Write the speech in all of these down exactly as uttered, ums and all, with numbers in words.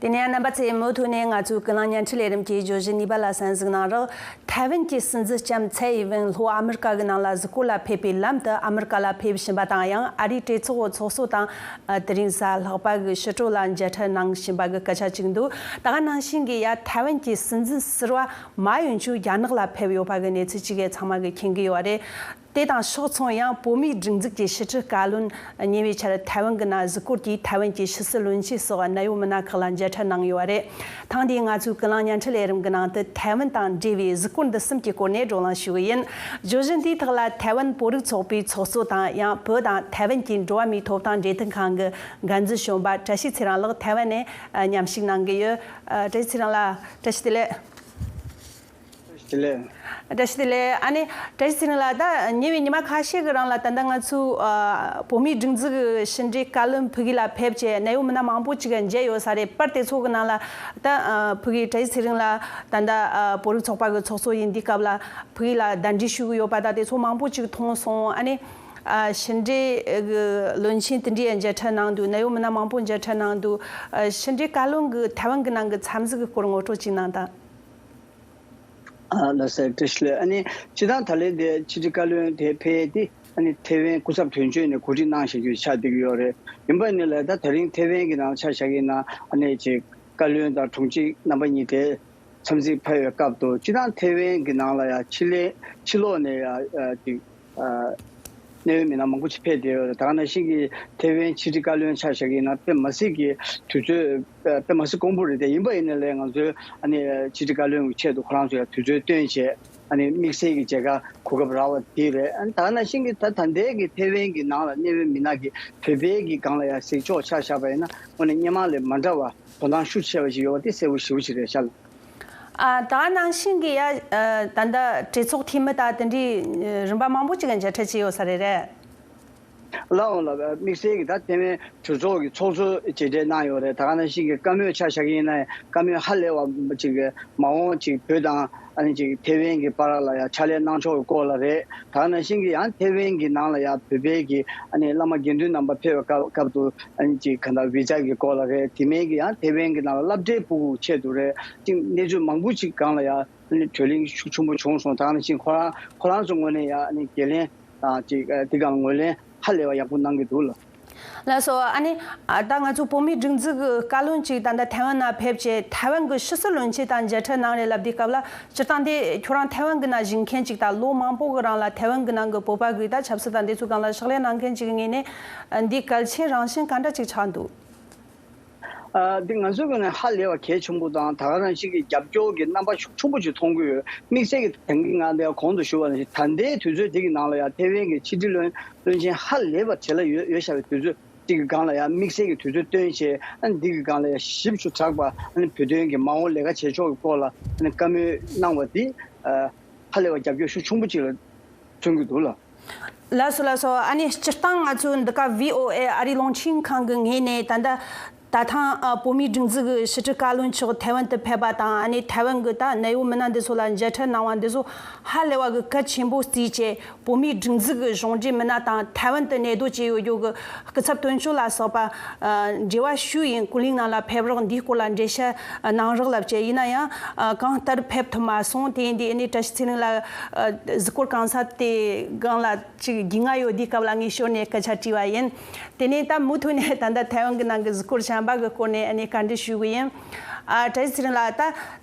དེ་ནས་རྣམ་པ་ཚོས་མུ་མཐུད་ནས་ང་ཚོའི་ཀུན་གླེང་བརྙན་འཕྲིན་ལས་རིམ་གྱི་བརྗོད་གཞི་གཉིས་པ་ལ་གསན་གཟིགས་གནང་རོགས། ཐའེ་ཝན་གྱི་སྲིད་འཛིན་ལྕམ་ཚའེ་ཡིན་ཝེན་ལྷོ་ཨ་མི་རི་ཀ་གི་ནང་ལ་གཟིགས་སྐོར་ལ་ཕེབས་པའི་ལམ་དུ་ཨ་མི་རི་ཀ་ལ་ཕེབས་བཞིན་པ་དང་། ཡང་ཨ་རིའི་གྲོས་ཚོགས་ཚོགས་གཙོ་དང་། ཨ། དེ་རིང་གཟའ་ལྷག་པ་གི་ཕྱི་དྲོ་ལ་མཇལ་འཕྲད་གནང་བཞིན་པ་གི་སྐད་ཆ་ཅིག་འདུག་ད་ག་ནང་བཞིན་གྱི་ཡ་ཐའེ་ཝན་གྱི་སྲིད་འཛིན་ཟུར་པ་མཱ་ཡུན་ཅུན་རྒྱ་ནག་ལ་ཕེབས་ཡོད་པ་གི་གནས་ཚུལ་ཅིག་ཚང་མ་གི་མཁྱེན་གྱི་ཡོད་རེད། དེ་དང་ཕྱོགས་མཚུངས་ཡང་བོད་མིའི་སྒྲིག་འཛུགས་ཀྱི་ཕྱི་དྲིལ་བཀའ་བློན་ཉེ་བའི་ཆར་ཐའེ་ཝན་གྱི་ནང་གཟིགས་སྐོར་གྱིས་ཐའེ་ཝན་གྱི་ཕྱི་སྲིད་བློན་ཆེན་སོགས་གནད་ཡོད་མི་སྣ་ཁག་ལ་མཇལ་འཕྲད་གནང་ཡོད་པ་རེད། ཐེངས་འདིའི་ང་ཚོའི་ཀུན་གླེང་བརྙན་འཕྲིན་ལས་རིམ་གྱི་ནང་དུ་ཐའེ་ཝན་དང་འབྲེལ་བའི་གཟིགས་སྐོར་འདི་གསུམ་གྱི་སྐོར་ནས་བགྲོ་གླེང་ཞུ་གི་ཡིན། བརྗོད་གཞི་འདིའི་ཐོག་ལ་ཐའེ་ཝན་བོད་རིགས་ཚོགས་པའི་ཚོགས་གཙོ་དང་། ཡང་བོད་དང་ཐའེ་ཝན་གྱི་འགྲོ་བ་མིའི་ཐོབ་ཐང་འབྲེལ་མཐུད་ཁང་གི་འགན་འཛིན་གཞོན་པ་བཀྲ་ཤིས་ཚེ་རིང་ལགས་ཐའེ་ཝན་ནས་མཉམ་ཞུགས་གནང་གི་ཡོད། བཀྲ་ཤིས་ཚེ་རིང་ལགས། བཀྲ་ཤིས་བདེ་ལེགས། བཀྲ་ཤིས་བདེ་ལེགས། བཀྲ་ཤིས་བདེ་ལེགས། ཨ་ནི་བཀྲ་ཤིས་ཚེ་རིང་ལགས། ད་ཉེ་བའི་ཉི་མ་ཁ་ཤས་ཀྱི་རིང་ལ་ད་ལྟ་ང་ཚོའི་ཨ་བོད་མིའི་སྒྲིག་འཛུགས་ཀྱི་ཕྱི་འབྲེལ་བཀའ་བློན་ཕ་གི་ལ་ཕེབས་བྱས་གནད་ཡོད་མི་སྣ་མང་པོ་ཅིག་མཇལ་ཡོད་ས་རེད། པར་དེ་ཚོ་གི་ནང་ལ་ད་ཨ་ཕ་གིའི་བཀྲ་ཤིས་ཚེ་རིང་ལགས་ད་ལྟ་ཨ་བོད་རིགས་ཚོགས་པ་གི་ཚོགས་གཙོ་ཡིན་དུས་སྐབས་ལ་ཕ་གི་ལ་གདན་འདྲེན་ཞུ་གི་ཡོད་པ་དང་དེ་ཚོ་མང་པོ་ཅིག་མཐོང་སོང་། ཨ་ནི་ཨ་ཕྱི་འབྲེལ་གྱི་བློན་ཆེན་དེ་འདྲའི་མཇལ་འཕྲད་གནང་འདུག་གནད་ཡོད་མི་སྣ་མང་པོ་མཇལ་འཕྲད་གནང་འདུག་ཨ་ཕྱི་འབྲེལ་བཀའ་བློན་གྱི་ཐའེ་ཝན་གྱི་ནང་གི་འཚམས་གཟིགས་ཀྱི་སྐོར་ངོ་སྤྲོད་ཅིག་གནང་དང་། ཨ། ལགས་སོ། བཀྲ་ཤིས་བདེ་ལེགས། ཨ་ནི་སྤྱིར་བཏང་ད་ལན་དེ་ཕྱི་དྲིལ་བཀའ་བློན་དེ་ཕེབས་ཏེ་ཨ་ནི་ཐའེ་ཝན་སྐུ་ཚབ་དོན་གཅོད་ནས་གོ་སྒྲིག་གནང་བཞག་རྒྱུ་ཆགས་བསྡད་ཀྱི་ཡོད་རེད། ཡིན་པ་ཡིན་ནའི་ལ་ད་དེ་རིང་ཐའེ་ཝན་གྱི་ནང་ཆ་བཞག་གི་ཡིན་ན་ཨ་ནི་ཅིག་བཀའ་བློན་དང་དྲུང་ཆེ་རྣམ་པ་གཉིས་དེ་འཚམས་གཟིགས་ཕེབས་པའི་སྐབས་དུ་སྤྱིར་བཏང་ཐའེ་ཝན་གྱི་ནང་ལ་ཡང་ཕྱི་ལོགས་ཕྱི་ལོགས་ནས་ཡང་ཅིག་ཨ། གནད་ཡོད་མི་སྣ་མང་པོ་ཞིག་ཕེབས་བསྡད་ཡོད་རེད། ད་ག་ནང་བཞིན་གྱི་ཐའེ་ཝན་ཕྱི་དྲིལ་བཀའ་བློན་ཆ་བཞག་གི་ཡིན་ན་དཔེ་མ་སྲིད་ཀྱི་དུས་ཚོད་དཔེ་མ་སྲིད་དཀོན་པོ་རེད་དེ། ཡིན་པ་ཡིན་ནའི་ལས་ང་ཚོའི་ཨ་ནི་ཕྱི་དྲིལ་བཀའ་བློན་གྱི་ཆེད་དུ་ཁོ་རང་ཚོ་ཡང་དུས་ཚོད་བཏོན་བྱས་ཨ་ནི་དམིགས་བསལ་གྱི་མཇལ་ཁ་གོ་སྐབས་རག་པ་དེ་རེད། ཨ་ནི་ད་ག་ནང་བཞིན་གྱི་ད་ད་ལྟའི་གི་ཐའེ་ཝན་གྱི་ནང་ལ་གནད་ཡོད་མི་སྣ་གི་བོད་པའི་གི་སྒང་ལ་ཡང་གཟིགས་ཕྱོགས་ཆ་བཞག་པ་ཡིན་ན་དངོས་གནས་སྔོན་མ་ལས་མ་འདྲ་བ་དོ་སྣང་ཤུགས་ཆེ་བ་ཞིག་ཡོད་པ་དེ་གསལ་པོ་ཞེ་པོ་ཅིག་རེད་ཤག་ཨ། ད་ག་ནང་བཞིན་གྱི་ཡ། ཨ། ད་ལྟ་གྲོས་ཚོགས་འཐུས་མི་དང་དེ་འདྲའི་རིམ་པ་མང་པོ་ཅིག་གི་མཇལ་འཕྲད་བྱས་ཡོད་ས་རེད། རེད། ལགས་འོང་ལགས། དམིགས་བསལ་གྱི་ད་ཐའེ་ཝན་གྲོས་ཚོགས་ཀྱི་ཚོགས་གཙོ་མཇལ་འཕྲད་གནང་ཡོད་རེད། ད་ག་ནང་བཞིན་གྱི་བཀའ་མོལ་ཆ་བཞག་གི་ཡིན་ན་ཡང་བཀའ་མོལ་ཧ་ལས་པ་ཅིག་གི་མ་འོངས་ཅིག་བོད་དང་ཨ་ནི་ཅིག་ཐའེ་ཝན་གྱི་བར་ལ་ཡང་ཕྱག་ལས་གནང་ཕྱོགས་ཀྱི་སྐོར་ལ་རེད། ད་ག་ནང་བཞིན་གྱི་ཡང་ཐའེ་ཝན་གྱི་ནང་ལ་ཡང་བོད་པའི་གི་ཨ་ནི་བླ་མ་དགེ་འདུན་རྣམ་པ་ཕེབས་པའི་སྐབས་སྐབས་དུ་ཨ་ནི་ཅིག་ག་འདྲ་བི་ཛ་གི་སྐོར་ལ་རེད། དེ་མིན་གྱི་ཡང་ཐའེ་ཝན་གྱི་ནང་ལ་སློབ་གྲྭའི་ཕྲུ་གུ་ཆེད་དུ་རེད། ཅིག་གནས་ཚུལ་མང་པོ་ཅིག་སྒང་ལ་ཡང་ཨ་ནི་གྲོས་གླེང་ཤུགས་ཆེན་པོ་བྱུང་སོང་། ད་ག་ནང་བཞིན་ཁོ་རང་ཁོ་རང་ཚོ་ངོས་ནས་ཡང་ཨ་ནི་འགན་ལེན་དང་ཅིག་དེ་སྒང་ངོས་ལེན་ཧ་ལས་པ་ཡག་པོ་གནང་གི་འདུག་ལགས། ལགས་སོ། ཨ་ནི་ཨ་ད་ང་ཚོ་བོད་མིའི་སྒྲིག་འཛུགས་ཀྱི་བཀའ་བློན་ཅིག་ད་ལྟ་ཐའེ་ཝན་ནང་ཕེབས་བྱས་ཐའེ་ཝན་གྱི་ཕྱི་སྲིད་བློན་ཆེན་དང་མཇལ་འཕྲད་གནང་རེད་ལབ་དུས་སྐབས་ལ་སྤྱིར་བཏང་དེ་ཁྱོད་རང་ཐའེ་ཝན་གྱི་ནང་བཞུགས་མཁན་ཅིག་དང་ལོ་མང་པོ་གི་རིང་ལ་ཐའེ་ཝན་གྱི་ནང་གི་བོད་པ་གི་ད་ཆབ་སྲིད་དང་དེ་ཚོའི་སྒང་ལ་ཕྱག་ལས་གནང་མཁན་ཅིག་གི་ངོས་ནས་འདི་གལ་ཆེན་རང་བཞིན་ག་འདྲ་ཅིག་ཆགས་འདུག་ཨ། འདི་ང་ཚོའི་ངོས་ནས་ཧ་ལས་པ་གལ་ཆེན་པོ་དང་ད་ག་རང་བཞིན་གྱི་རྒྱབ་སྐྱོར་གྱི་རྣམ་པ་ཤུགས་ཆེན་པོ་ཅིག་མཐོང་གི་ཡོད། དམིགས་བསལ་གྱི་ད་གིན་ང་འདིར་གོང་དུ་ཞུས་པ་ནང་བཞིན་ད་ལྟའི་དུས་ཚོད་འདི་གི་ནང་ལ་ཡང་ཐའེ་ཝན་གྱི་ཕྱི་དྲིལ་བློན་བློན་ཆེན་ཧ་ལས་པ་གྲས་ལ་ཡོད་ཡོད་བཞག་པའི་དུས་ཚོད་ཅིག་གི་སྒང་ལ་ཡང་དམིགས་བསལ་གྱི་དུས་ཚོད་བཏོན་བྱས་ཨ་ནི་འདི་གི་སྒང་ལ་ཡང་ཞིབ་ཏུ་དྲགས་པ་ཨ་ནི་བོད་དོན་གྱི་མ་འོངས་ལས་ཀ་བྱེད་ཕྱོགས་ཀྱི་སྐོར་ལ་ཨ་ནི་བཀའ་མོལ་གནང་བ་འདི་ཨ་ཧ་ལས་པ་རྒྱབ་སྐྱོར་ཤུགས་ཆེན་པོ་ཅིག་ལ་མཚོན་གྱི་འདུག་ལགས། ལགས་སོ་ལགས་སོ། ཨ་ནི་སྤྱིར་བཏང་ང་ཚོའི་འདི་ག་བྷི་ཨོ་ཨེ་ཨ་རིའི་རླུང་འཕྲིན་ཁང་གི་ངོས་ནས་ད་ལྟ་ད་ཐེངས་ཨ་བོད་མིའི་སྒྲིག་འཛུགས་ཀྱི་ཕྱི་དྲིལ་བཀའ་བློན་མཆོག་ཐའེ་ཝན་དུ་ཕེབས་པ་དང་ཨ་ནི་ཐའེ་ཝན་གྱི་ད་གནད་ཡོད་མི་སྣ་འདི་ཚོ་ལ་མཇལ་འཕྲད་གནང་བ་འདི་ཚོ་ཧ་ལས་པ་གི་གལ་ཆེན་པོ་བརྩིས་བྱས་བོད་མིའི་སྒྲིག་འཛུགས་ཀྱི་གཞུང་འབྲེལ་མི་སྣ་དང་ཐའེ་ཝན་དུ་གནས་སྡོད་བྱས་ཡོད་རྒྱུ་གི་སྐུ་ཚབ་དོན་གཅོད་ལ་སོགས་པ་ཨ་འབྲེལ་བ་ཞུས་ཡིན། ཀུན་གླེང་ནང་ལ་ཕེབས་རོགས་འདིའི་སྐོར་ལ་འགྲེལ་བཤད་གནང་རོགས་ལབ་བྱས་ཡིན་ན་ཡང་ཨ་གང་ལྟར་ཕེབས་ཐུབ་མ་སོང་། དེ་ཡིན་དུས་ཨ་ནི་བཀྲ་ཤིས་ཚེ་རིང་ལགས་ཨ་གཟིགས་སྐོར་གང་ས་དེ་སྒང་ལ་ཅིག་རྒྱུས་མངའ་ཡོད་དུས་སྐབས་ལ་ངས་ཞོར་ནས་སྐད་ཆ་དྲིས་པ་ཡིན། དེ་ནས་ད་མུ་མཐུད་ནས་ད་ལྟ་ཐའེ་ཝན་གྱི་ནང་གི་གཟིགས་སྐོར་གཞན་པ་གི་སྐོར་ནས་ཨ་ནི་བཀའ་འདྲི་ཞུ་གི་ཡིན། ཨ་བཀྲ་ཤིས་ཚེ་རིང་ལགས། ད་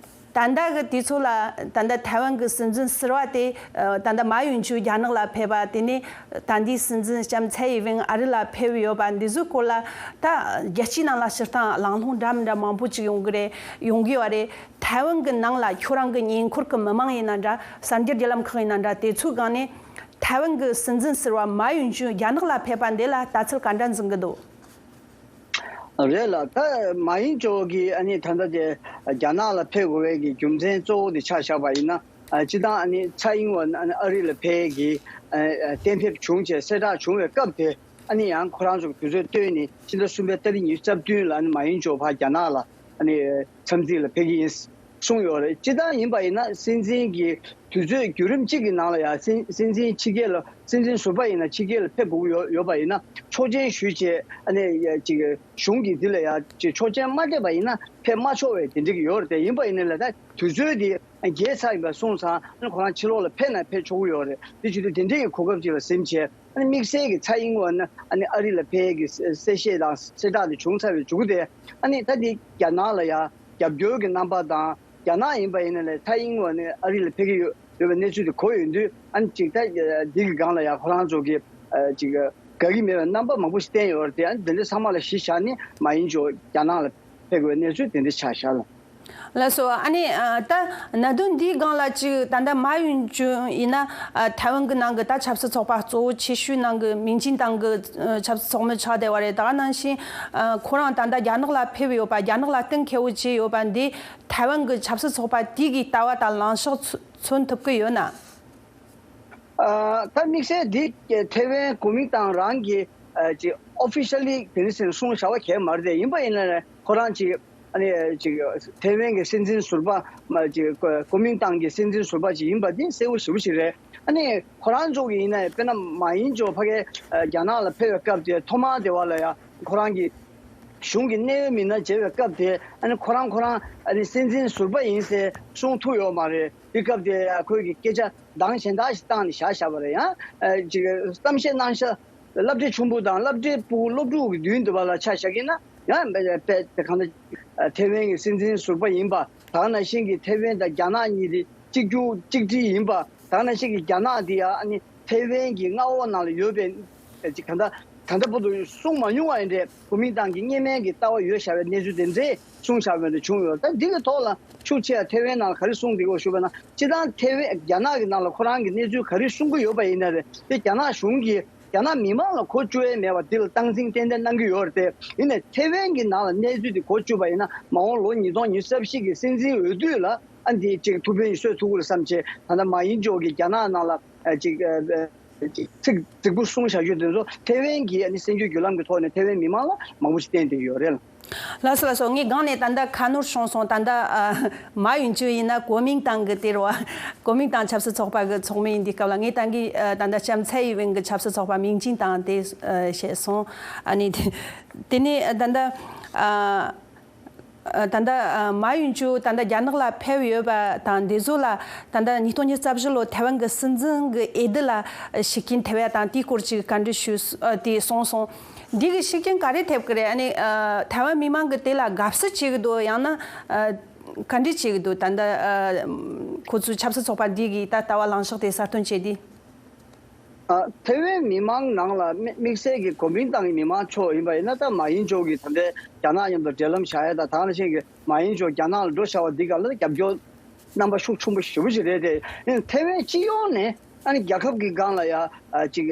ད་ལྟ་གི་དུས་ཚོད་ལ་ད་ལྟ་ཐའེ་ཝན་གྱི་སྲིད་འཛིན་ཟུར་པ་དེ་ཨ་ད་ལྟ་མཱ་ཡུན་ཅུན་རྒྱ་ནག་ལ་ཕེབས་པ། དེ་ནས་ད་ལྟའི་སྲིད་འཛིན་ལྕམ་ཚའེ་ཡིན་ཝེན་ཨ་རི་ལ་ཕེབས་ཡོད་པ་འདི་ཚོའི་སྐོར་ལ་ད་རྒྱལ་སྤྱིའི་ནང་ལ་སྤྱིར་བཏང་གླེང་སློང་འདྲ་མི་འདྲ་མང་པོ་ཅིག་ཡོང་གི་རེད། ཡོང་གི་ཡོད་རེད། ཐའེ་ཝན་གྱི་ནང་ལ་ཁྱོད་རང་གི་ཉེ་འཁོར་གྱི་མི་མང་ཡིན་ན་འདྲ། གསར་འགྱུར་བརྒྱུད་ལམ་ཁག་ཡིན་ན་འདྲ། དེ་ཚོའི་སྒང་ནས་ཐའེ་ཝན་གྱི་སྲིད་འཛིན་ཟུར་པ་མཱ་ཡུན་ཅུན་རྒྱ་ནག་ལ་ཕེབས་པ་འདི་ལ་ལྟ་ཚུལ་ག་འདྲ་འཛིན་གྱི་འདུག་རེད་ལགས། ད་མཱ་ཡུན་ཅུན་གྱིས་ཨ་ནི་ད་ལྟ་དེ་རྒྱ་ནག་ལ་ཕེབས་དགོས་པའི་གི་རྒྱུ་མཚན་གཙོ་བོ་དེ་ཆ་བཞག་པ་ཡིན་ན། ཨ་སྤྱིར་བཏང་ཨ་ནི་ཚའེ་ཡིན་ཝེན་ཨ་ནི་ཨ་རི་ལ་ཕེབས་ཀྱི་ཨ་ཨ་གཏན་ཕེབས་བྱུང་བྱས་གསལ་བསྒྲགས་བྱུང་བའི་སྐབས་དེ་ཨ་ནི་ཡང་ཁོ་རང་ཚོ་གི་དུས་ཚོད་བཏོན་ནས་ཕྱི་ཟླ་གསུམ་པའི་ཏ་རིག་ཉི་ཤུ་རྩ་བདུན་ལ་ཨ་ནི་མཱ་ཡུན་ཅུན་ཕར་རྒྱ་ནག་ལ་ཨ་ནི་འཚམས་གཟིགས་ལ་ཕེབས་ཀྱི་ཡིན་གསུངས་ཡོད་རེད། སྤྱིར་བཏང་ཡིན་པ་ཡིན་ན་སྲིད་འཛིན་གྱི་ དུས་ཚོད་བརྒྱུད་རིམ་གཅིག་གི་ནང་ལ་ཡང་སྲིད་སྲིད་འཛིན་ཕྱི་རྒྱལ་ལ་སྲིད་འཛིན་ཟུར་པ་ཡིན་ན་ཕྱི་རྒྱལ་ལ་ཕེབས་དགོས་ཀྱི་ཡོད་ཡོད་པ་ཡིན་ན་ཆོག་མཆན་ཞུས་བྱས་ཨ་ནི་ཡ་ཅིག་གཞུང་གིས་འདི་ལ་ཡང་ཅིག་ཆོག་མཆན་མ་སྤྲད་པ་ཡིན་ན་ཕེབས་མ་ཆོག་པའི་དེ་འདྲ་གི་ཡོད་རེད་དེ། ཡིན་པ་ཡིན་ན་ལ་ད་དུས་ཚོད་དེ་བརྒལ་ཚར་ཡིན་པ་སོང་ཙང་ཨ་ནི་ཁོ་རང་ཕྱི་ལོགས་ལ་ཕེབས་ན་ཕེབས་ཆོག་གི་ཡོད་རེད། དེ་བྱེད་དུས་དེ་འདྲའི་གི་གོ་སྐབས་ཅིག་ལ་ཟིན་བྱས་ཨ་ནི་དམིགས་བསལ་གི་ཚེ་རིང་ཝེན་ཨ་ནི་ཨ་རི་ལ་ཕེབས་ཀྱི་གསལ་བཤད་དང་གསལ་བསྒྲགས་དེ་བྱུང་ཚར་བའི་མཇུག་དེ་ཨ་ནི་ད་དེ་རྒྱ་ནག་ལ་ཡང་རྒྱབ་སྐྱོར་གྱི་རྣམ་པ་དང་། རྒྱ་ནག་ཡིན་པ་ཡིན་ན་ལས་ཚེ་རིང་ཝེན་ནི་ཨ་རི་ལ་ཕེབས་ཀྱི་ཡོད་ཡོད་པའི་གནས་ཚུལ་དེ་གོ་ཡོང་དུས་ཨ་ནི་ཅིག་ད་འདི་གི་སྒང་ལ་ཡང་ཁོ་རང་ཚོ་གི་ཅིག་དགའ་གི་མེད་པའི་རྣམ་པ་མང་པོ་ཞིག་བསྟན་ཡོད་རེད་དེ། ཨ་ནི་དེ་འདྲ་ཚང་མ་ལ་གཞི་བཞག་ནས་མཱ་ཡིན་ཅོ་རྒྱ་ནག་ལ་ཕེབས་དགོས་གནས་ཚུལ་དེ་འདྲ་ཆགས་བཞག་ལ། ལགས་སོ། ཨ་ནི་ད་གནད་དོན་འདིའི་སྒང་ལ་ཅིག་ད་ལྟ་མཱ་ཡིན་ཅོ་ཡིན་ན་ཐའེ་ཝན་གྱི་ནང་གི་ད་ཆབ་སྲིད་ཚོགས་པ་གཙོ་བོ་ཆེ་ཤོས་ནང་གི་མིང་ཅན་ཏང་གི་ཆབ་སྲིད་ཚོགས་མི་ཆགས་བསྡད་པ་རེད། ད་ག་ནང་བཞིན་ཁོ་རང་ད་ལྟ་རྒྱ་ནག་ལ་ཕེབས་ཡོད་པ་རྒྱ་ནག་ལ་གཏན་འཁེལ་བོ་བྱས་ཡོད་པ་འདི། ཐའེ་ཝན་གྱི་ཆབ་སྲིད་ཚོགས་པ་དེ་གི་ལྟ་བ་དང་ལངས་ཕྱོགས་མཚོན་ཐུབ་ཀྱི་ཡོད་ན། ད་དམིགས་བསལ་འདི་ཐའེ་ཝན་གོ་མིང་ཏང་རང་གི་ཅིག་ཨོ་ཕི་ཤལ་ལི་དེ་འདྲ་ཟེར་ནས་གསུང་བྱ་བ་གལ་མ་རེད་དེ། ཡིན་པ་ཡིན་ན་ཁོ་རང་ཅིག་ཨ་ནི་ཅིག་ཐའེ་ཝན་གྱི་སྲིད་འཛིན་ཟུར་པ་ཅིག་གོ་མིང་ཏང་གི་སྲིད་འཛིན་ཟུར་པ་ཅིག་ཡིན་པ་དེ་གསལ་པོ་ཞེ་པོ་ཞིག་རེད། ཨ་ནི་ཁོ་རང་ཚོ་གི་ཡིན་ན་དཔེར་ན་མཱ་ཡིན་ཅོ་ཕ་གིའི་རྒྱ་ནག་ལ་ཕེབས་པའི་སྐབས་དེ་ཐོག་མར་དེ་བ་ལ་ཡ་ཁོ་རང་གི་གཞུང་གི་གནད་ཡོད་མི་སྣ་མཇལ་བའི་སྐབས་དེ་ཨ་ནི་ཁོ་རང་ཁོ་རང་ཨ་ནི་སྲིད་འཛིན་ཟུར་པ་ཡིན་ཟེར་གསུང་ཐུབ་ཡོད་མ་རེད། དེ་སྐབས་དེ་ཁོས་ཀྱི་སྐད་ཆ་གདངས་གཞན་དག་ཞིག་བཏང་ནས་བཞག་བཞག་པ་རེད། ཡང་ཅིག་གཏམ་བཤད་གནང་ཤག་སློབ་གྲྭའི་ཆུང་བུ་དང་སློབ་གྲྭའི་ཕྲུ་གུ་སློབ་ཕྲུག་གི་མདུན་དུ་བ་ལ་ཆ་བཞག་གི་ན་ཡང་དཔེ་དེ་གང་ལྟར་ཐའེ་ཝན་གྱི་སྲིད་འཛིན་ཟུར་པ་ཡིན་པ། ད་ག་ནང་བཞིན་གྱི་ཐའེ་ཝན་དང་རྒྱ་ནག་གཉིས་དེ་གཅིག་གྱུར་གཅིག་སྒྲིལ་ཡིན་པ། ད་ག་ནང་བཞིན་གྱི་རྒྱ་ནག་འདི་ཡང་ཨ་ནི་ཐའེ་ཝན་གྱི་མངའ་འོག་ནང་ལ་ཡོད་པའི་ཅིག་གང་ལྟར་ད་ལྟ་བར་དུ་གསུངས་མ་མྱོང་བ་ཡིན་ཏེ། གོ་མིང་ཏང་གི་སྔོན་མའི་གི་ལྟ་བ་ཡོད་བཞག་པའི་གནས་ཚུལ་དེ་འདྲས་གསུངས་བཞག་པ་འདྲ་བྱུང་ཡོད། ད་འདི་གི་ཐོག་ལ་ཤུགས་ཆེ་ཡ་ཐའེ་ཝན་ནང་ལ་ག་རེ་གསུངས་འདུག་གོ་ཞུས་པ་ན། སྤྱིར་བཏང་ཐའེ་ཝན་རྒྱ་ནག་གི་ནང་ལ་ཁོ་རང་གི་གནས་ཚུལ་ག་རེ་གསུང་གི་ཡོད་པ་ཡིན་ན་རེད་དེ། རྒྱ་ནག་གཞུང་གིས་རྒྱ་ནག་མི་མང་ལ་གོ་བཅུག་ཡས་མེད་པ་འདི་ལ་སྟངས་འཛིན་ཏན་ཏན་གནང་གི་ཡོད་རེད་དེ། ཡིན་ནའི་ཐའེ་ཝན་གྱི་ནང་ལ་གནས་ཚུལ་དེ་གོ་བཅུག་པ་ཡིན་ན་མ་འོངས་ལོ་ཉིས་སྟོང་ཉི་ཤུ་རྩ་བཞི་གི་སྲིད་འཛིན་འོས་བསྡུ་ལ་ཨ་འདི་ཅིག་ཐུགས་ཕན་གསོས་ཐུབ་ཀྱི་རེད་བསམ་བྱས། ད་ལྟ་མཱ་ཡིན་ཅོ་གིས་རྒྱ་ནག་ནང་ལ་ཅིག་ཅིག་ཚིག་རྫིག་པོ་གསུངས་བཞག་རྒྱུ་དེ་ཚོ་ཐའེ་ཝན་གྱི་ཨ་ནི་གསར་འགྱུར་བརྒྱུད་ལམ་གྱི་ཐོག་ནས་ཐའེ་ཝན་མི་མང་ལ་མང་པོ་ཞིག་བསྟན་བསྡད་ཡོད་རེད། ལགས་སོ་ལགས་སོ། ངས་སྒང་ནས་ད་ལྟ་ཁ་ནོར་བྱུང་སོང་། ད་ལྟ་ཨ་མཱ་ཡིན་ཅོ་ཡིན་ན་གོ་མིང་ཏང་གི་དེ་རུ་གོ་མིང་ཏང་ཆབ་སྲིད་ཚོགས་པ་གི་ཚོགས་མི་ཡིན་དུས་སྐབས་ལ་ངས་ད་གིན་ཨ་ད་ལྟ་ལྕམ་ཚའེ་ཡི་ཝེན་གི་ཆབ་སྲིད་ཚོགས་པ་མིང་ཅན་ཏང་དེ་ཨ་བཤད་སོང་། ཨ་ནི་དེ་དེ་ནས་ད་ལྟ་ཨ་ད་ལྟ་མཱ་ཡིན་ཅོ་ད་ལྟ་རྒྱ་ནག་ལ་ཕེབས་ཡོད་པ་དང་། དེ་ཚོ་ལ་ད་ལྟ་ཉིས་སྟོང་ཉི་ཤུ་རྩ་བཞི་ལོ་ཐའེ་ཝན་གྱི་སྲིད་འཛིན་གྱི་འོས་བསྡུ་ལ་ཤུགས་རྐྱེན་ཐེབས་ཡ་དང་དེའི་སྐོར་ཅིག་བཀའ་འདྲི་ཞུས་དེ་གསུངས་སོང་། འདི་གི་ཤུགས་རྐྱེན་ག་རེ་ཐེབས་ཀྱི་རེད། ཨ་ནི་ཐའེ་ཝན་མི་མང་གི་དེ་ལ་དགའ་བསུ་བྱེད་ཀྱི་འདུག་ཡང་ན་བཀའ་འདྲི་བྱེད་ཀྱི་འདུག་ད་ལྟ་ཁོ་ཚོའི་ཆབ་སྲིད་ཚོགས་པ་འདི་གི་ད་ལྟ་བ་ལངས་ཕྱོགས་དེ་གསལ་སྟོན་བྱས་ཏེ། ཨ། ཐའེ་ཝན་མི་མང་ནང་ལ་དམིགས་དམིགས་བསལ་གྱི་གོ་མིང་ཏང་གི་མི་མང་ཕྱོགས་ཡིན་པ་ཡིན་ན། ད་མཱ་ཡིན་ཅོ་གིས་ད་ལྟའི་རྒྱ་ནག་མཉམ་དུ་འབྲེལ་ལམ་བཞག་ཡ་དང་། ད་ག་ནང་བཞིན་གྱི་མཱ་ཡིན་ཅོ་རྒྱ་ནག་ལ་འགྲོ་བཞག་པ་འདི་ག་ལ་རྒྱབ་སྐྱོར་རྣམ་པ་ཤུགས་ཆེན་པོ་ཞེ་པོ་ཅིག་རེད་དེ། ཨ་ནི་ཐའེ་ཝན་སྤྱི་ཡོངས་ནས་ཨ་ནི་རྒྱལ་ཁབ་ཀྱི་སྒང་ལ་ཡ་ཨ་ཅིག་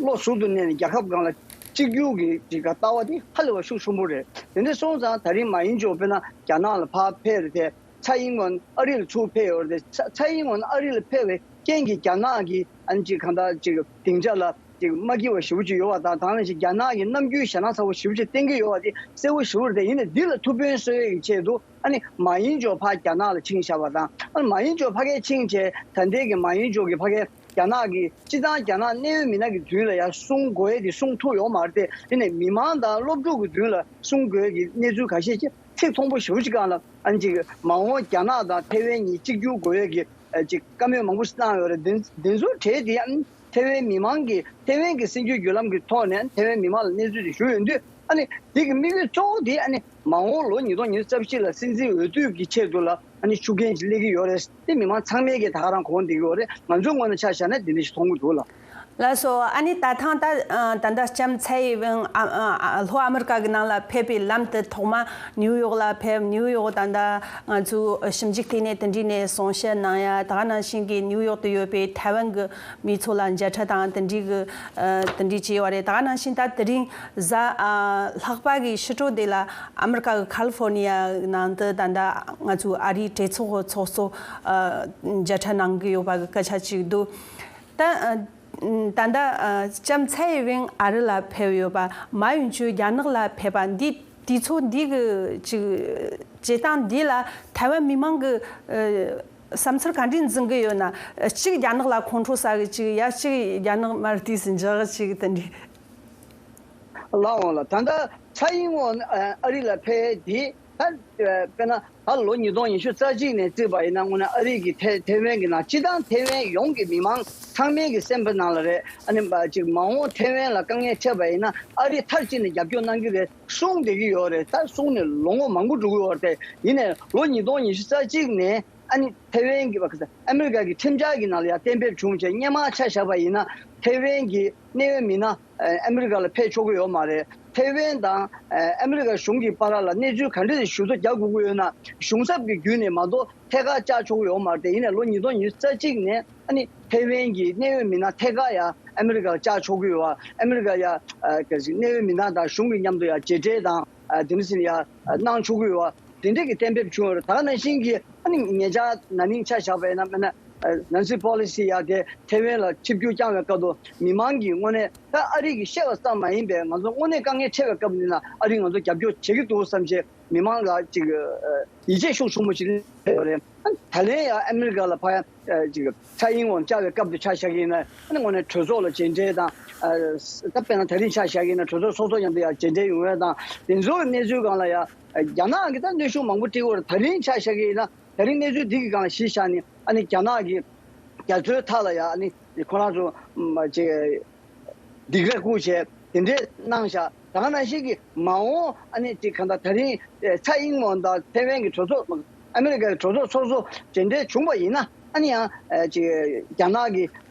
བློ་ཟུར་དུ་གནས་ནས་རྒྱལ་ཁབ་སྒང་ལ་གཅིག་གྱུར་གྱི་ཅིག་ལྟ་བ་དེ་ཧ་ལས་པ་ཤུགས་ཆེན་པོ་རེད། དེ་འདྲ་སོང་ཙང་ད་རིང་མཱ་ཡིན་ཅོ་དཔེར་ན་རྒྱ་ནག་ལ་ཕར་ཕེབས་རེད་དེ། ཚེ་རིང་ཝེན་ཨ་རི་ལ་ཚུར་ཕེབས་ཡོད་རེད། ཚེ་ཚེ་རིང་ཝེན་ཨ་རི་ལ་ཕེབས་པའི་རྐྱེན་གྱིས་རྒྱ་ནག་གི་ཨ་ནི་ཅིག་གང་ལྟར་ཅིག་སྡིངས་ཆ་ལ་ཅིག་མ་སྐྱིད་པ་ཞེ་པོ་ཅིག་ཡོད་པ་དང་། དེ་ནང་བཞིན་རྒྱ་ནག་གི་རྣམ་འགྱུར་ཞེ་དྲག་ཚ་པོ་ཞེ་པོ་ཅིག་བསྟན་གྱི་ཡོད་པ་དེ་གསལ་པོ་ཞེ་པོ་རེད་དེ། ཡིན་ནའི་འདི་ལ་ཐུགས་ཕན་གསོས་ཡས་ཀྱི་ཆེད་དུ་ཨ་ནི་མཱ་ཡིན་ཅོ་ཕར་རྒྱ་ནག་ལ་ཕྱིན་བཞག་པ་དང་། ཨ་ནི་མཱ་ཡིན་ཅོ་ཕ་གིར་ཕྱིན་བྱས་ད་ལྟའི་གི་མཱ་ཡིན་ཅོ་གི་ཕ་གིར་རྒྱ་ནག་གི་སྤྱིར་བཏང་རྒྱ་ནག་གནད་ཡོད་མི་སྣ་གི་མདུན་ལ་ཡར་གསུང་དགོས་ཡས་དེ་གསུང་ཐུབ་ཡོད་མ་རེད་དེ། ཡིན་ནའི་མི་མང་དང་སློབ་ཕྲུག་གི་མདུན་ལ་གསུང་དགོས་ཡས་ཀྱི་གནས་ཚུལ་ཁ་ཤས་ཅིག་ཚིག་མཐོན་པོ་ཞེ་པོ་ཅིག་སྒང་ལ་ཨ་ནི་ཅིག་མ་འོངས་རྒྱ་ནག་དང་ཐའེ་ཝན་གཉིས་གཅིག་གྱུར་དགོས་ཡས་ཀྱི་ཨ་ཅིག་བཀའ་མོལ་མང་པོ་ཞིག་བཏང་ཡོད་རེད། འདི་འདི་ཚོའི་གྲས་དེ་ཨ་ནི་ཐའེ་ཝན་མི་མང་གིས་ཐའེ་ཝན་གྱི་གསར་འགྱུར་བརྒྱུད་ལམ་གྱི་ཐོག་ནས་ཐའེ་ཝན་མི་མང་ལ་གནས་ཚུལ་དེ་ཞུ་ཡོང་དུས། ཨ་ནི་འདི་གི་དམིགས་ཡུལ་གཙོ་བོ་དེ་ཨ་ནི་མ་འོངས་ལོ་ཉིས་སྟོང་ཉི་ཤུ་རྩ་བཞི་ལ་སྲིད་འཛིན་འོས་བསྡུ་གི་ཆེད་དུ་ལ་ཨ་ནི་ཤུགས་རྐྱེན་ཞིག་སླེབས་ཀྱི་ཡོད་རེད། དེ་མི་མང་ཚང་མས་ཀྱིས་ད་ག་རང་གོ་བསྡད་ཀྱི་ཡོད་རེད། ང་ཚོའི་ངོས་ནས་ཆ་བཞག་ན་དེ་འདྲ་ཞིག་མཐོང་གི་འདུག་ལ། ལགས་སོ། ཨ་ནི་ད་ཐེངས་ད་ད་ལྟ་ལྕམ་ཚའེ་ཝེན་ཨ་ཨ་ཨ་ལྷོ་ཨ་མི་རི་ཀ་གི་ནང་ལ་ཕེབས་པའི་ལམ་དུ་ཐོག་མ་ནིའུ་ཡོག་ལ་ཕེབས། ནིའུ་ཡོག་ད་ལྟ་ང་ཚོའི་ཞིབ་འཇུག་ལྟེ་གནས་དེ་འདྲ་ནས་གསུང་བཤད་གནང་ཡ། ད་ག་ནང་བཞིན་གྱི་ནིའུ་ཡོག་ཏུ་ཡོད་པའི་ཐའེ་ཝན་གྱི་མི་ཚོ་ལ་མཇལ་འཕྲད་དང་དེ་འདྲའི་གི་ཨ་དེ་འདྲའི་བྱས་ཡོད་རེད། ད་ག་ནང་བཞིན་ད་དེ་རིང་གཟའ་ཨ་ལྷག་པ་གི་ཕྱི་དྲོ་དེ་ལ་ཨ་མི་རི་ཀ་གི་ཁ་ལི་ཧྥོར་ནི་ཡ་ནང་དུ་ད་ལྟ་ང་ཚོའི་ཨ་རིའི་གྲོས་ཚོགས་ཚོགས་གཙོ་ཨ་མཇལ་འཕྲད་གནང་གི་ཡོད་པ་གི་སྐད་ཆ་ཅིག་འདུག་ད་ཨ་ད་ལྟ་ཨ་ལྕམ་ཚའེ་ཝེན་ཨ་རི་ལ་ཕེབས་ཡོད་པ། མཱ་ཡུན་ཅུ་རྒྱ་ནག་ལ་ཕེབས་པ་འདི། དུས་ཚོད་འདི་གི་ཅིག་བྱེད་སྟངས་འདི་ལ་ཐའེ་ཝན་མི་མང་གི་ཨ་ བསམ་ཚུལ་ག་འདྲས་འཛིན་གི་ཡོད་ན། གཅིག་རྒྱ་ནག་ལ་ཁོང་ཁྲོ་ཟ་གི་གཅིག་ཡ། གཅིག་རྒྱ་ནག་མར་དུས་སུ་འཇག་གི་གཅིག་དེ་འདྲས། ལགས་འོང་ལགས། ད་ལྟ་ཚ་ཡིན་འོང་ཨ་རི་ལ་ཕེབས་དེ་ད་དཔེར་ན་ད་ལོ་ཉིས་སྟོང་ཉི་ཤུ་རྩ་གཅིག་ནས་བརྩིས་པ་ཡིན་ན་དངོས་གནས་ཨ་རི་གི་ཐེ་ཐེ་ཝན་གྱི་ནང་སྤྱི་བཏང་ཐེ་ཝན་ཡོངས་ཀྱི་མི་མང་ཚང་མའི་གི་སེམས་པ་ནང་ལ་རེད། ཨ་ནི་མ་ཅིག་མ་འོངས་ཐེ་ཝན་ལ་དཀའ་ངལ་འཕྲད་པ་ཡིན་ན་ཨ་རི་མཐར་གཅིག་ནས་རྒྱབ་སྐྱོར་གནང་གི་རེད་གསུངས་བསྡད་ཀྱི་ཡོད་རེད། ད་གསུངས་ནས་ལོ་ངོ་མང་པོ་འགྲོ་གི་ཡོད་རེད། དེ་ཡིན་ནའི་ལོ་ཉིས་སྟོང་ཉི་ཤུ་རྩ་གཅིག་ནས་ཨ་ནི་ཐེ་ཝན་གྱི་བ་ཁ་ས་ཨ་མི་རི་ཀ་གི་ཁྲིམས་འཆར་གྱི་ནང་ལ་ཡང་གཏན་འབེབས་བྱུང་བྱས་སྔོན་མ་ཆ་བཞག་པ་ཡིན་ན་ཐེ་ཝན་གྱི་གནད་ཡོད་མི་སྣ་ཨ་མི་རི་ཀ་ལ་ཕེབས་ཆོག་གི་ཡོད་མ་རེད། ཐེ་ཝན་དང་ཨ་མི་རི་ཀ་གཞུང་གི་བར་ལ་གནས་ཚུལ་ག་འདྲ་ཞིག་ཞུ་གཏུག་རྒྱག་དགོས་ཀྱི་ཡོད་ན་གཞུང་ཚབ་ཀྱི་བརྒྱུད་ནས་མ་གཏོགས་ཐད་ཀར་བཅར་ཆོག་གི་ཡོད་མ་རེད། དེ་ཡིན་ནའི་ལོ་ཉིས་སྟོང་ཉི་ཤུ་རྩ་གཅིག་ནས་ཨ་ནི་ཐེ་ཝན་གྱི་གནད་ཡོད་མི་སྣ་ཐད་ཀར་ཡང་ཨ་མི་རི་ཀར་བཅར་ཆོག་གི་ཡོད་པ། ཨ་མི་རི་ཀ་ཡང་ཨ་ག་ཅིག་གནད་ཡོད་མི་སྣ་དང་གཞུང་གི་མཉམ་དུ་ཡང་མཇལ་འཕྲད་དང་ཨ་དེ་འདྲ་ཟེར་ནས་ཡང་གནང་ཆོག་གི་ཡོད་པ། དེ་འདྲས་ཀྱི་གཏན་འབེབས་བྱུང་ཡོད་རེད། ད་ག་ནང་བཞིན་གྱི་ཨ་ནི་ཉེ་ཆར་ན་ནིང་ཆ་བཞག་པ་ཡིན་ན་མིན་ན་ནན་སི་པོ་ལི་སི་ཡ་དེ་ཐེ་ཝན་ལ་ཆིབས་བསྒྱུར་བསྐྱངས་པའི་སྐབས་དུ་མི་མང་གིས་དངོས་གནས་ད་ཨ་རི་གིས་བཤད་པ་ཙམ་མ་ཡིན་པའི་ང་ཚོ་དངོས་གནས་དཀའ་ངལ་འཕྲད་པའི་སྐབས་འདི་ན་ཨ་རིས་ང་ཚོ་རྒྱབ་སྐྱོར་བྱེད་ཀྱི་འདུག་བསམ་བྱས་མི་མང་ལ་ཅིག་ཡིད་ཆེས་ཤུགས་ཆེན་པོ་ཞིག་སླེབས་ཡོད་རེད། ད་ལན་ཡང་ཨ་མི་རི་ཀ་ལ་ཕར་ཅིག་ཚ་ཡིན་འོང་བཅར་བའི་སྐབས་དུ་ཆ་བཞག་གི་ཡིན་ན་ཨ་ནི་དངོས་གནས་གྲོས་ཚོགས་ལ་མཇལ་འཕྲད་དང་ད་དཔེར་ན་ད་རིང་ཆ་བཞག་གི་ཡིན་ན་གྲོས་ཚོགས་ཚོགས་གཙོ་མཉམ་དུ་ཡང་མཇལ་འཕྲད་ཡོང་ཡ་དང་དེ་ཚོའི་གནས་ཚུལ་སྒང་ལ་ཡང་རྒྱ་ནག་གིས་ད་གནོན་ཤུགས་མང་པོ་སྤྲད་ཡོད་རེད། ད་རིང་ཆ་བཞག་གི་ཡིན་ན། ད་རིང་གནས་ཚུལ་འདི་གི་སྒང་ལ་གཞི་བཞག་ནས་ཨ་ནི་རྒྱ་ནག་གི་རྒྱ་མཚོའི་མཐའ་ལ་ཡ་ཨ་ནི་ཁོ་རང་ཚོ་མ་ཅིག་སྡིགས་ར་བསྐུལ་བྱས་དེ་འདྲས་གནང་བཞག་ད་ག་ནང་བཞིན་གྱི་མ་འོངས་ཨ་ནི་ཅིག་གང་ལྟར་ད་རིང་ཚ་ཡིན་འོང་དང་ཐེ་ཝན་གྱི་གྲོས་ཚོགས་ཨ་མི་རི་ཀའི་གྲོས་ཚོགས་ཚོགས་གཙོ་མཇལ་འཕྲད་བྱུང་བ་ཡིན་ན་ཨ་ནི་ཡང་ཅིག་རྒྱ་ནག་གི་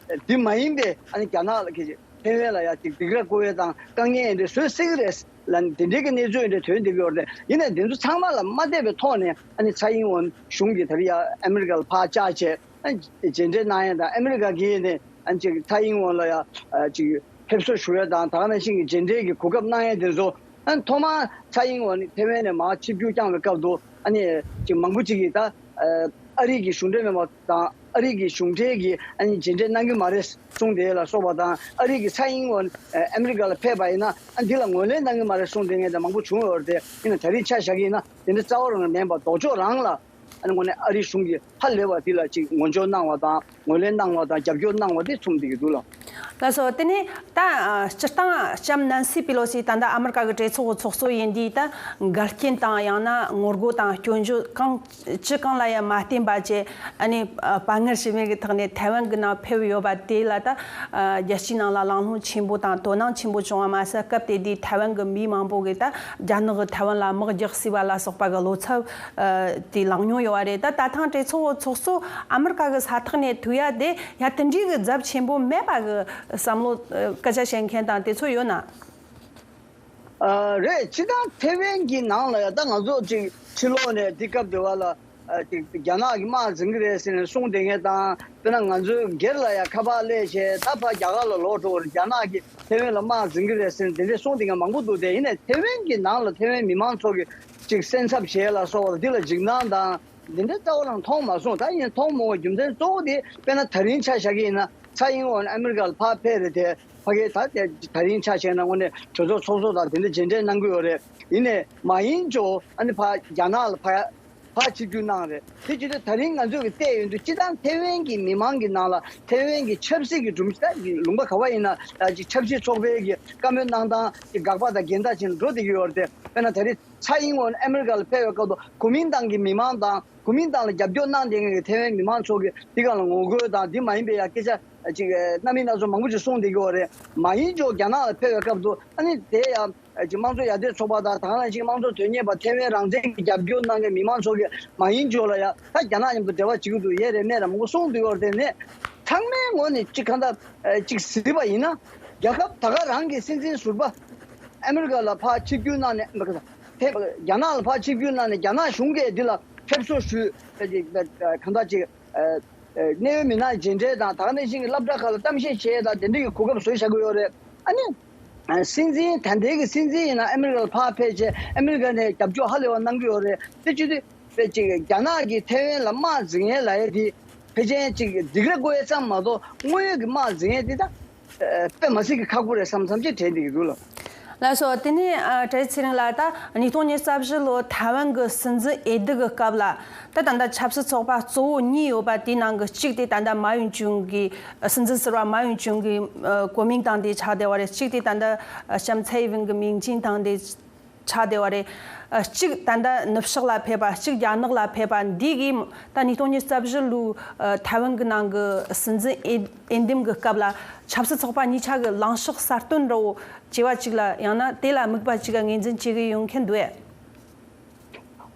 འདི་མ་ཡིན་པའི་ཨ་ནི་རྒྱ་ནག་ལ་གི་ཐེ་ཝན་ལ་ཡ་ཅིག་སྡིགས་ར་བསྐུལ་བའི་དང་དཀའ་ངལ་འདི་བཟོ་སྲིད་ཀྱི་རེད། ལ་དེ་འདྲའི་གི་གནས་ཚུལ་འདྲ་ཐོན་བསྡད་ཀྱི་ཡོད་རེད། ཡིན་ནའི་དེ་ཚོ་ཚང་མ་ལ་མ་བལྟས་པའི་ཐོག་ནས་ཨ་ནི་ཚ་ཡིན་འོང་གཞུང་གིས་ད་རེས་ཡ་ཨ་མི་རི་ཀ་ལ་ཕར་བཅར་བྱས་ཨ་མཇལ་འཕྲད་གནང་ཡ་དང་ཨ་མི་རི་ཀ་གིས་ནས་ཨ་ཅིག་ཚ་ཡིན་འོང་ལ་ཡ་ཅིག་ཕེབས་བསུ་ཞུ་ཡ་དང་ད་ག་ནང་བཞིན་གྱི་མཇལ་འཕྲད་ཀྱི་གོ་སྐབས་གནང་ཡ་དེ་ཚོ་ཨ་ཐོག་མར་ཚ་ཡིན་འོང་ནི་ཐེ་ཝན་ནས་མར་ཆིབས་བསྒྱུར་བསྐྱངས་པའི་སྐབས་དུ་ཨ་ནི་ཅིག་མང་པོ་ཅིག་གིས་ད་ཨ་རི་གི་གཞུང་འབྲེལ་མེད་པ་དང་ཨ་རི་གི་གཞུང་འབྲེལ་གྱིས་ཨ་ནི་མཇལ་འཕྲད་གནང་གི་མ་རེད་གསུངས་དེ་ལ་སོགས་པ་དང་ཨ་རི་གི་ཚ་ཡིན་འོང་ཨ་མི་རི་ཀ་ལ་ཕེབས་པ་ཡིན་ན་ཨ་འདི་ལ་ངོས་ལེན་གནང་གི་མ་རེད་གསུངས་དེ་ངས་དེ་མང་པོ་བྱུང་ཡོད་རེད། དེ་ཡིན་ན་ད་རིང་ཆ་བཞག་གི་ཡིན་ན་དེ་འདྲ་རྩ་བ་རང་མིན་པ་ལྡོག་ཕྱོགས་རང་ལ་ཨ་ནི་དངོས་གནས་ཨ་རི་གཞུང་གིས་ཧ་ལས་པ་འདི་ལ་ཅིག་ངོ་སྦྱོར་གནང་བ་དང་ངོས་ལེན་གནང་བ་དང་རྒྱབ་སྐྱོར་གནང་བ་དེ་མཚུངས་བསྡད་ཀྱི་འདུག་ལགས། ལགས་སོ། དེ་ནས་ད་སྤྱིར་བཏང་ལྕམ་ནན་སི་པི་ལོ་སི་ད་ལྟ་ཨ་མི་རི་ཀ་གི་གྲོས་ཚོགས་ཀྱི་ཚོགས་གཙོ་ཡིན་དུས་ད་འགལ་རྐྱེན་དང་ཡང་ན་ངོ་རྒོལ་དང་སྐྱོན་བརྗོད་གང་ཅི་གང་ལ་ཡང་མ་བརྟེན་པ་བཅས་ཨ་ནི་དཔའ་ངར་ཞུམ་མེད་ཀྱི་ཐོག་ནས་ཐའེ་ཝན་གྱི་ནང་ཕེབས་ཡོད་པ་དེ་ལ་ད་རྒྱལ་སྤྱིའི་ནང་ལ་གླེང་སློང་ཆེན་པོ་དང་དོ་སྣང་ཆེན་པོ་བྱུང་བ་མ་ཟད་སྐབས་དེ་དུས་ཐའེ་ཝན་གྱི་མི་མང་པོ་གིས་ད་རྒྱ་ནག་གིས་ཐའེ་ཝན་ལ་དམག་རྒྱག་སྲིད་པ་ལ་སོགས་པ་གི་བློ་འཚབ་དེ་ལངས་མྱོང་ཡོད་པ་རེད། ད་ད་ཐེངས་གྲོས་ཚོགས་ཚོགས་གཙོ་ཨ་མི་རི་ཀ་གི་ས་ཐག་ནས་ཐུག་ཡ་དེ་ཡ་དེ་འདྲའི་གི་རྫབ་ཆེན་པོ་མེད་པ་གི་བསམ་བློ་སྐད་ཆ་བཤད་མཁན་དང་དེ་ཚོ་ཡོད་ན། ཨ་རེད། སྤྱིར་བཏང་ཐེ་ཝན་གྱི་ནང་ལ་ཡ་ད་ང་ཚོ་ཅིག་ཕྱི་ལོགས་ནས་འདི་སྐབས་དེ་བ་ལ་ཨ་ཅིག་རྒྱ་ནག་གིས་དམག་འཛིང་གི་རེད་ཟེར་ནས་གསུངས་བསྡད་མཁན་དང་དཔེར་ན་ང་ཚོའི་སྒེར་ལ་ཡ་ཁ་པར་སླེབས་བྱས་ད་ཕར་རྒྱ་གར་ལ་ལོག་འགྲོ་བར་རྒྱ་ནག་གིས་ཐེ་ཝན་ལ་དམག་འཛིང་གི་རེད་ཟེར་ནས་དེ་འདྲས་གསུངས་བསྡད་མཁན་མང་པོ་འདུག་དེ་ཡིན་ནའི་ཐེ་ཝན་གྱི་ནང་ལ་ཐེ་ཝན་མི་མང་ཚོ་གི་ཅིག་སེམས་འཚབ་བྱས་ལ་སོགས་པ་འདི་ལ་འཇིགས་སྣང་དང་འདི་འདྲ་རྩ་བ་རང་མཐོང་མ་སོང་། ད་ཡིན་མཐོང་མ་འོང་བ་རྒྱུ་མཚན་གཙོ་བོ་དེ་དཔེར་ན་ད་རིང་ཆ་བཞག་གི་ཡིན་ན་ཚ་ཡིན་འོང་ཨ་མི་རི་ཀ་ལ་ཕར་ཕེབས་རེད་དེ། ཕ་གིའི་ད་ལྟའི་ད་རིང་ཆ་བཞག་ན་དངོས་གནས་གྲོས་ཚོགས་ཚོགས་གཙོ་དང་དེ་འདྲ་མཇལ་འཕྲད་གནང་གི་ཡོད་རེད། ཡིན་ནའི་མ་ཡིན་ཅོ་ཨ་ནི་ཕ་རྒྱ་ནག་ལ་ཕ་ཕ་ཆིབས་བསྒྱུར་གནང་རེད། དེ་བྱེད་དུས་ད་རིང་ང་ཚོས་ཀྱི་བལྟས་ཡོང་དུས་སྤྱི་བཏང་ཐེ་ཝན་གྱི་མི་མང་གི་ནང་ལ་ཐེ་ཝན་གྱི་ཆབ་སྲིད་ཀྱི་སྒྲོམ་གཞི་ད་ལུང་པ་ག་བ་ཡིན་ན་ཡ་ཅིག་ཆབ་སྲིད་ཚོགས་པའི་གི་བཀའ་མོལ་གནང་སྟངས་ཀྱི་དགག་པ་དང་འགལ་ཟླ་བྱས་ནས་འགྲོ་བསྡད་ཀྱི་ཡོད་རེད་དེ། དཔེར་ན་ད་རེས་ཚ་ཡིན་འོང་ཨ་མི་རི་ཀ་ལ་ཕེབས་པའི་སྐབས་སུ་གོ་མིན་ཏང་གི་མི་མང་དང་། གོ་མིན་ཏང་ལ་རྒྱབ་སྐྱོར་གནང་བསྡད་མཁན་གྱི་ཐེ་ཝན་མི་མང་ཚོ་གིས་འདི་སྒང་ལ་ངོ་རྒོལ་དང་འདི་མ་ཡིན་པའི་ཡ་སྐད་ཆ་ཅིག་སྣ་མིན་སྣ་ཚོགས་མང་པོ་ཅིག་གསུངས་བསྡད་ཀྱི་ཡོད་རེད། མ་ཡིན་ཅོག་རྒྱ་ནག་ལ་ཕེབས་པའི་སྐབས་སུ་ཨ་ནི་དེ་ཡ་ཅིག་དམངས་གཙོ་ཡར་ཐོན་ཚོགས་པ་དང་ད་ག་ནང་བཞིན་དམངས་གཙོ་དོན་གཉེར་པ་ཐེ་ཝན་རང་བཙན་གྱི་རྒྱབ་སྐྱོར་གནང་མཁན་མི་མང་ཚོ་གིས་མ་ཡིན་ཅོག་ལ་ཡ་ད་རྒྱ་ནག་མཉམ་དུ་འབྲེལ་བ་བྱེད་ཀྱི་འདུག་ཡས་རེད་མེད་རེད་མང་པོ་གསུངས་བསྡད་ཀྱི་ཡོད་རེད། དེ་ནས་ཚང་མའི་ངོས་ནས་ཅིག་གང་ལྟར་ཅིག་གཟིགས་པ་ཡིན་ན་རྒྱལ་ཁབ་ད་ག་རང་གི་སྲིད་འཛིན་ཟུར་པ་ཨ་མི་རི་ཀ་ལ་ཕར་ཆིབས་བསྒྱུར་གནང་ནས་ཕེབས་རྒྱ་ནག་ལ་ཕར་ཆིབས་བསྒྱུར་གནང་ནས་རྒྱ་ནག་གཞུང་གིས་འདི་ལ་ཕེབས་བསུ་ཞུས། གང་ལྟར་ཅིག་གནད་ཡོད་མི་སྣ་མཇལ་འཕྲད་དང་ད་ག་ནང་བཞིན་གྱི་སློབ་གྲྭ་ཁག་ལ་གཏམ་བཤད་བྱས་དང་དེ་འདྲ་གི་གོ་སྐབས་བཟོས་བཞག་གི་ཡོད་རེད། ཨ་ནི་སྲིད་འཛིན་ད་ལྟའི་གི་སྲིད་འཛིན་ཡིན་ན་ཨ་མི་རི་ཀ་ལ་ཕར་ཕེབས་བྱས་ཨ་མི་རི་ཀ་ནས་རྒྱབ་སྐྱོར་ཧ་ལས་པ་གནང་གི་ཡོད་རེད། དེ་བྱེད་དུས་དཔེ་ཅིག་རྒྱ་ནག་གིས་ཐེ་ཝན་ལ་དམག་འཛིང་ཡས་ལབ་ཡས་དེ་ཕལ་ཆེར་ཅིག་སྡིགས་ར་བསྐུལ་ཡས་ཙམ་མ་གཏོགས་དངོས་ཡོད་ཀྱི་དམག་འཛིང་ཡས་དེ་ད་དཔེ་མ་སྲིད་ཀྱི་ཁག་པོ་རེད་བསམ་བསམ་ཅིག་དྲན་བསྡད་ཀྱི་འདུག་ལགས། ལགས་སོ། དེ་ནས་ཨ། བཀྲ་ཤིས་ཚེ་རིང་ལགས། ད་ཉིས་སྟོང་ཉི་ཤུ་རྩ་བཞི་ལོ་ཐའེ་ཝན་གྱི་སྲིད་འཛིན་འོས་བསྡུ་གི་སྐབས་ལ། ད་ད་ལྟ་ཆབ་སྲིད་ཚོགས་པ་གཙོ་བོ་གཉིས་ཡོད་པ་དེའི་ནང་གི་གཅིག་དེ་ད་ལྟ་མཱ་ཡུན་ཅུང་གི། སྲིད་འཛིན་ཟུར་པ་མཱ་ཡུན་ཅུང་གི་ཨ། གོ་མིང་ཏང་དེ་ཆགས་བསྡད་པ་རེད། གཅིག་དེ་ད་ལྟ་ཨ། ལྕམ་ཚའེ་ཝེན་གི་མིང་ཅན་ཏང་དེ་ཆགས་བསྡད་པ་རེད། ཨ། གཅིག་ད་ལྟ་ནུབ་ཕྱོགས་ལ་ཕེབས་པ། གཅིག་རྒྱ་ནག་ལ་ཕེབས་པ། འདི་གིས་ད་ཉིས་སྟོང་ཉི་ཤུ་རྩ་བཞི་ལོའི་ཨ། ཐའེ་ཝན་གྱི་ནང་གི་སྲིད་འཛིན་འོས་འོས་འདེམས་ཀྱི་སྐབས་ལ་ཆབ་སྲིད་ཚོགས་པ་གཉིས་ཆ་གི་ལངས་ཕྱོགས་གསར་གཏོད་འདྲ་བོ་བྱས་པ་ཅིག་ལ། ཡང་ན་དེ་ལ་དམིགས་པ་ཅིག་ངོས་འཛིན་བྱེད་ཀྱི་ཡོད་མཁན་འདུག་གས།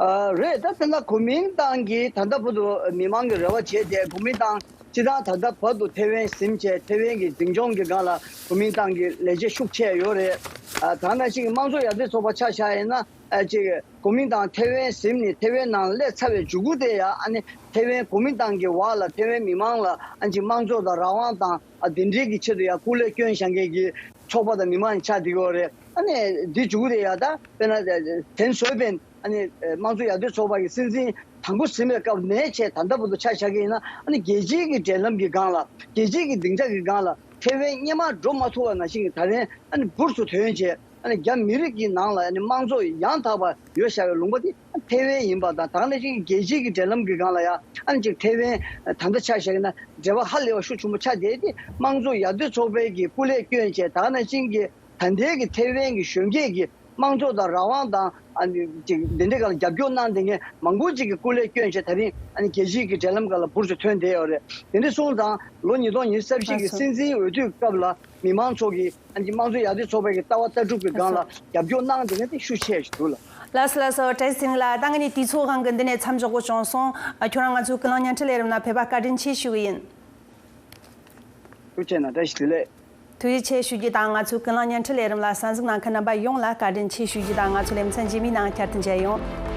ཨ། རེད། ད་དེ་ན་གོ་མིང་ཏང་གིས་ད་ལྟ་བར་དུ་མི་མང་གི་རེ་བ་བྱས་ཏེ། གོ་མིང་ཏང་སྤྱིར་བཏང་ད་ལྟ་བར་དུ་ཐའེ་ཝན་ཟིན་བྱས། ཐའེ་ཝན་གྱི་འཛིན་སྐྱོང་གི་སྒང་ལ་གོ་མིང་ཏང་གི་ལས་བྱེད་ཤུགས་ཆེ་ཡོད་རེད། ཨ། ད་ནང་བཞིན་གྱི་དམངས་གཙོ་ཡར་ཐོན་ཚོགས་པ་ཆ་བཞག་ཡིན་ན། ཨ། ཅིག་གོ་མིང་ཏང་ཐའེ་ཝན་ཟིན་ནས་ཐའེ་ཝན་ནང་སླེབས་ཚར་བའི་མཇུག་གུ་དེ་ཡ། ཨ་ནི་ཐའེ་ཝན་གོ་མིང་ཏང་གི་འོག་ལ་ཐའེ་ཝན་མི་མང་ལ། ཨ། ཅིག་དམངས་གཙོ་དང་རང་དབང་དང་། ཨ། དེ་འདྲའི་གི་ཆེད་དུ་ཡ་སྐུ་ལས་བསྐྱོན་བཞག་མཁན་གྱི་ཚོགས་པ་དང་མི་མང་ཆགས་བསྡད་ཡོད་རེད། ཨ་ནི་འདི་མཇུག་གུ་དེ་ཡ། ད་དཔེར་ན་ཐེན་སོའེ་ཕེན། ཨ་ནི་དམངས་གཙོ་ཡར་ཐོན་ཚོགས་པ་གི་སྲིད་འཛིན་དང་པོ་ཟིན་པའི་སྐབས་ནས་བྱས་ད་ལྟ་བར་དུ་ཆ་བཞག་གི་ཡིན་ན། ཨ་ནི་རྒྱལ་སྤྱིའི་གི་འབྲེལ་ལམ་གྱི་སྒང་ལ། རྒྱལ་སྤྱིའི་གི་སྡིངས་ཆ་གི་སྒང་ལ་ཐའེ་ཝན་སྔོན་མ་འགྲོ་མ་ཐུབ་པ་ནང་བཞིན་གྱི་ད་རིང་ཨ་ནི་འབུར་དུ་ཐོན་བྱས། ཨ་ནི་རྒྱ་མི་རིགས་ཀྱི་ནང་ལ་ཨ་ནི་དམངས་གཙོ་ཡང་དག་པ་ཡོད་བཞག་པའི་ལུང་པ་དེ་ཐའེ་ཝན་ཡིན་པ་དང་། ད་ག་ནང་བཞིན་རྒྱལ་སྤྱིའི་གི་འབྲེལ་ལམ་གྱི་སྒང་ལ་ཡང་ཨ་ནི་ཅིག་ཐའེ་ཝན་ད་ལྟ་ཆ་བཞག་ན་འབྲེལ་བ་ཧ་ལས་པ་ཤུགས་ཆེན་པོ་ཆགས་བསྡད་དེ། དམངས་གཙོ་ཡར་ཐོན་ཚོགས་པའི་གི་སྐུ་ལས་བསྐྱོན་བྱས། ད་ག་ནང་བཞིན་གྱི་ད་ལྟའི་གི་ཐའེ་ཝན་གྱི་གཞོན་སྐྱེས་ཀྱི་དམངས་གཙོ་དང་རང་དབང་དང་། ཨ་ནི་ཅིག་འདི་འདྲའི་སྒང་ལ་རྒྱབ་སྐྱོར་གནང་བསྡད་མཁན་མང་པོ་ཅིག་གི་སྐུ་ལས་བསྐྱོན་བྱས། ད་རིང་ཨ་ནི་རྒྱལ་སྤྱིའི་གི་འབྲེལ་ལམ་སྒང་ལ་འབུར་དུ་ཐོན་བསྡད་ཡོད་རེད། དེ་འདྲ་སོང་ཙང་ལོ་ཉིས་སྟོང་ཉི་ཤུ་རྩ་བཞི་གི་སྲིད་འཛིན་འོས་བསྡུའི་སྐབས་ལ་མི་མང་ཚོ་གིས་ཨ་ནི་དམངས་གཙོ་ཡར་ཐོན་ཚོགས་པའི་གི་ལྟ་བ་ལྟ་གྲུབ་ཀྱི་སྒང་ལ་རྒྱབ་སྐྱོར་གནང་བསྡད་མཁན་དེ་ཤུགས་ཆེ་ཞིག་འདུག་ལགས། ལགས་སོ། ལགས་སོ། བཀྲ་ཤིས་ཚེ་རིང་ལགས། ད་ངས་ནི་དུས་ཚོད་དབང་གིས་འདི་ནས་མཚམས་འཇོག་དགོས་བྱུང་སོང་། ཨ། ཁྱོད་རང་ང་ཚོའི་ཀུན་གླེང་བརྙན་འཕྲིན་ལས་རིམ་ལ་ཕེབས་པ་བཀའ་དྲིན་ཆེ་ཞུ་གི་ཡིན། ཐུགས་རྗེ་ཆེ་གནང་། བཀྲ་ཤིས་བདེ་ལེགས། ཐུགས་རྗེ་ཆེ་ཞུ་རྒྱུ་དང་། ང་ཚོའི་ཀུན་གླེང་བརྙན་འཕྲིན་ལས་རིམ་ལ་གསན་གཟིགས་གནང་མཁན་རྣམ་པ་ཡོངས་ལ་བཀའ་དྲིན་ཆེ་ཞུ་རྒྱུ་དང་། ང་ཚོ་ལེ་ཚན་རྗེས་མའི་ནང་བསྐྱར་དུ་མཇལ་ཡོང་།